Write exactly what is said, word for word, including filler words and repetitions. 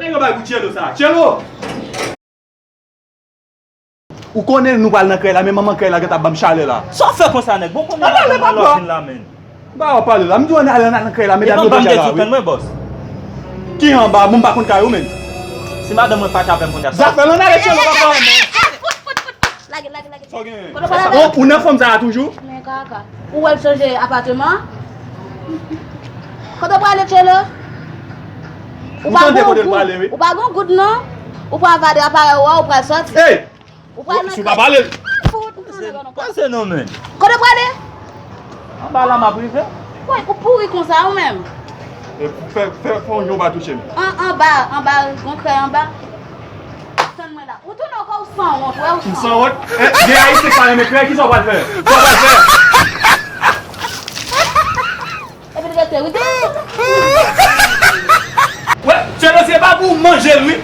Yo bay pou Tchelo sa. Tchelo! Ou konnen nou pral nan krèy la, men manman krèy la gentan ap ban m chalè la. Sa w fè konsa, nèg? Bon, konnen m ap pran lòt vin la, menn. M pa wè w pale la. M di w ann ale, ann al nan krèy la, medam yo deja la, wi. Ki anba? Bon, m pa konn kay ou, menn. Si madanm mwen fache avè m konnya, sa. Zafè l, ann ale, Tchelo, papa, menn. Fout, fout, fout, fout. Lage, lage, lage. Sa w genyen? Kote w prale? Ou nan fòm sa a toujou? Men kaka. Ou wè l chanje apatman? Kote w prale, Tchelo? Ou pa tande kote l prale, wi. Ou pa gon goud, non? Ou pral vade aparèy ou a, ou pral sòti. Ey! Ou pral nan krèy. Si w pa pale l. Fout, m pale non, pase non, menn. Kote w prale? Anba la m ap rive. Woy, ou pouri konsa, ou menm? E fè, fè, fè yon jan w pa touche m. An, anba, anba, gon krèy anba. Tann mwen la. Ou tounen ankò, ou sanwont, wè, ou sanwont. M sanwont? Eh, gen Ayisyen ki pa renmen krèy, kisa w pral fè? Kisa w pral fè? Epi l rete, wi. Wè, Tchelo, se pa pou w manje l, wi.